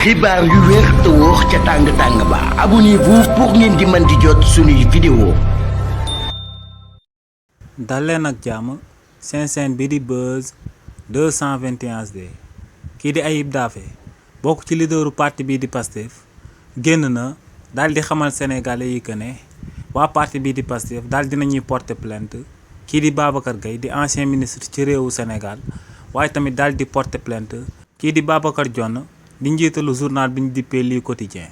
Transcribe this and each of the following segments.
xibaar yu wér te wóor ca tàng-tàng ba abonnez-vous pour ngeen di mën di jot suñuy vidéo. dal leen ak jàmm seen chaîne bi di Buzz 221 HD kii di Ayib Daffé bokk ci leaderu parti bii di Pastef génn na daal di xamal sénégalais yi que ne waa parti bii di Pastef daal dinañuy porter plainte kii di Babacar Gaye di ancien ministre ci réewu Sénégal waaye tamit daal di porter plainte kii di Babacar Dione di njiitalu journal bi ñu dippee lii quotidien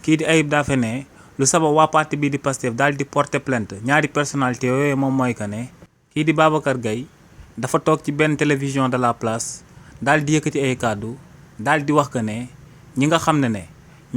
kii di Ayib Daffé ne lu sabab waa parti bii di Pastef daal di porter plainte ñaari personnalité yooyu moom mooy que ne kii di Babacar Gaye dafa toog ci benn télévision de la place daal di yëkkati ay kàddu daal di wax que ne ñi nga xam ne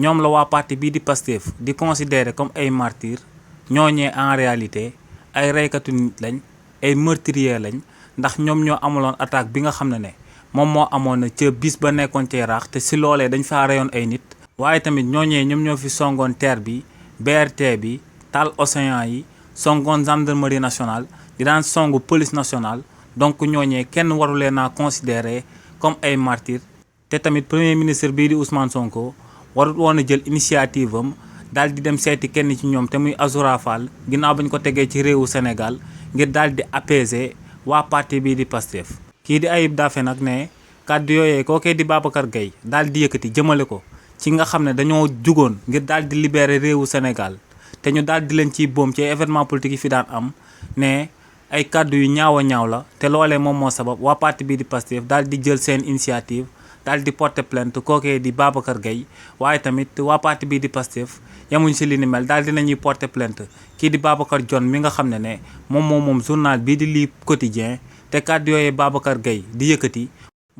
ñoom la waa parti bii di Pastef di considérer comme ay martyrs ñooñee en réalité ay reykatu nit lañ ay meurtriers lañ ndax ñoom ñoo amuloon attaque bi nga xam ne moom moo amoon na ca bis ba nekkoon ci Yaraax te si loolee dañ faa reyoon ay nit waaye tamit ñooñee ñoom ñoo fi songoon terre bi BRT bi taal océan yi songoon gendarmerie nationale di daan songu police nationale donc ñooñee kenn warulee naa considérer comme ay martyrs te tamit premier ministre bii di Ousmane Sonko warut woon a jël initiative am daal di dem seeti kenn ci ñoom te muy Azoura Fall ginnaaw bañ ko tegee ci réewu Sénégal ngir daal di apaiser waa parti bii di Pastef kii di Ayib Daffé nag ne kàddu yooyee kookee di Babacar Gaye daal di yëkkati jëmale ko ci nga xam ne dañoo jugoon ngir daal di libérer réewu Sénégal te ñu daal di leen ciy boom ci événement politique yi fi daan am ne ay kàddu yu ñaaw a ñaaw la te loolee moom moo sabab waa parti bii di Pastef daal di jël seen initiative daal di porter plainte kookee di Babacar Gaye waaye tamit waa parti bii di Pastef yemuñ si li ni mel daal dinañuy porter plainte kii di Babacar Dione mi nga xam ne moom journal bii di lii quotidien te kàddu yooyee Babacar Gaye di yëkkati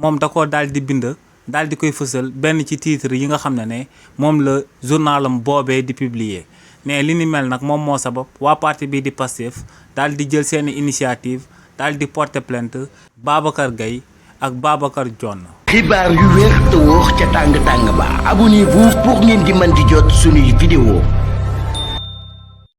moom da koo daal di bind daal di koy fësal benn ci titre yi nga xam ne moom la journalam boobee di publier ne li ni mel nag moom moo sabab waa parti bii di Pastef daal di jël seeni initiative daal di porter plainte Babacar Gaye ak Babacar Dione. xibaar yu wér te wóor ca tàng-tàng ba abonnez-vous pour ngeen di mën di jot suñuy vidéo.